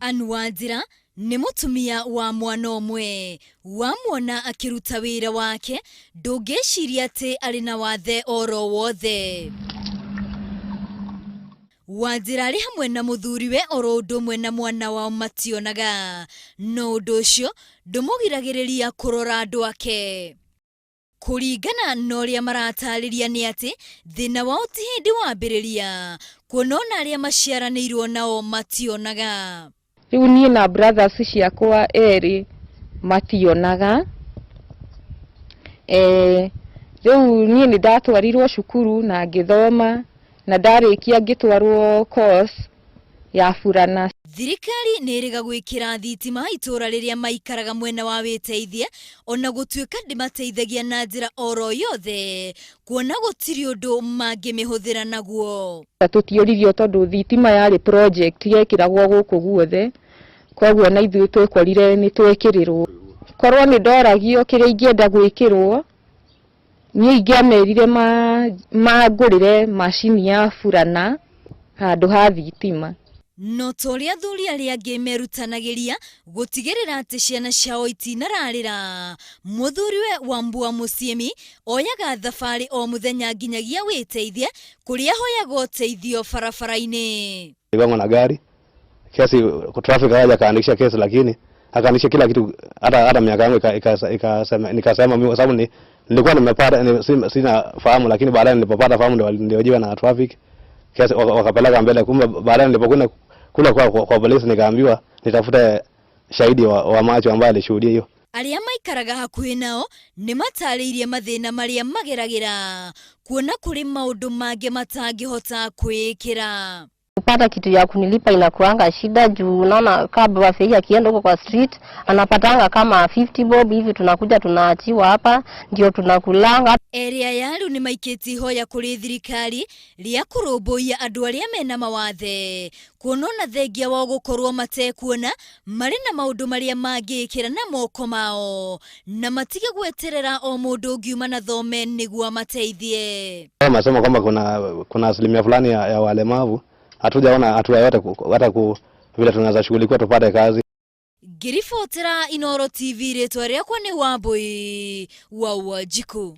Ann Wanjira nĩ mũtumia wa mwana ũmwe. Wamuona akĩruta wĩra wake ndũngĩciria atĩ arĩ na wathe oro wothe. Wanjira arĩ hamwe na mũthuriwe oro ũndũ ũmwe na mwana wao mationaga, no ũndũ ũcio ndũmũgiragĩrĩria kũrora andũ ake. Kũringana na ũrĩa maratarĩria nĩ atĩ thĩna wao ti hĩndĩ wambĩrĩria, kuona ona arĩa maciaranĩirwo nao mationaga. Rĩu niĩ na brothers ciakwa erĩ mationaga. Eh, rĩu niĩ nĩ ndatwarirwo cukuru na ngĩthoma na ndarĩkia ngĩtwarwo course ya burana. Thirikari nĩ ĩrĩga gwĩkĩra thitima itũũra rĩrĩa maikaraga mwena wa wĩteithie ona gũtuĩka ndĩmateithagia na njĩra oro yothe kuona gũtirĩ ũndũ mangĩmĩhũthĩra naguo. Tũtioririo tondũ thitima yarĩ project yekĩragwo gũkũ guothe, koguo na ithuĩ twekorire nĩ twekĩrĩrwo. Korwo nĩ ndoragio kĩrĩa ingĩenda gwĩkĩrwo, Niĩ ingĩamerire mangũrĩre macini ya burana handũ ha thitima. No ta ũrĩa athuri arĩa angĩ merutanagĩria gũtigĩrĩra atĩ ciana ciao itinararĩra, mũthuriwe Wambua Mũciĩmi oyaga thabarĩ o mũthenya nginyagia wĩteithie kũrĩa ahoyaga ũteithio barabara-inĩ. Niligongwa na gari kiasi kwa traffic akaja akaandikisha kesi, lakini akaandikisha kila kitu, hata hata miaka yangu ikasema, nikasema mimi kwa sababu ni nilikuwa nimepata ni, sina fahamu, lakini baadaye nilipopata fahamu ndio niliojiwa na traffic kesi wakapeleka mbele. Kumbe baadaye nilipokwenda kule kwa polisi nikaambiwa nitafute shahidi wa macho ambaye alishuhudia hiyo. Arĩa maikaraga hakuhĩ nao nĩ matarĩirie mathĩna marĩa mageragĩra kuona kũrĩ maũndũ mangĩ matangĩhota kwĩĩkĩra. Kupata kitu ya kunilipa inakuanga shida juu unaona kama baba Fei akienda huko kwa street anapatanga kama 50 bob hivi, tunakuja tunaachiwa hapa ndio tunakulanga. Erĩ aya rĩu nĩ maikĩtie ihoya kũrĩ thirikari rĩa kũrũmbũiya andũ arĩa mena mawathe kuona ona thengia wao gũkorwo matekuona marĩ na maũndũ marĩa mangĩĩkĩra na moko mao na matige gweterera o mũndũ ũngiuma na thome nĩguo amateithie. Wamesema kwamba kuna asilimia fulani ya walemavu, hatujaona hatua yote hata vile tunaweza shughulikiwa tupate kazi. Ngĩribotera Inooro TV rĩtwa rĩakwa nĩ Wambũi wa Wanjikũ.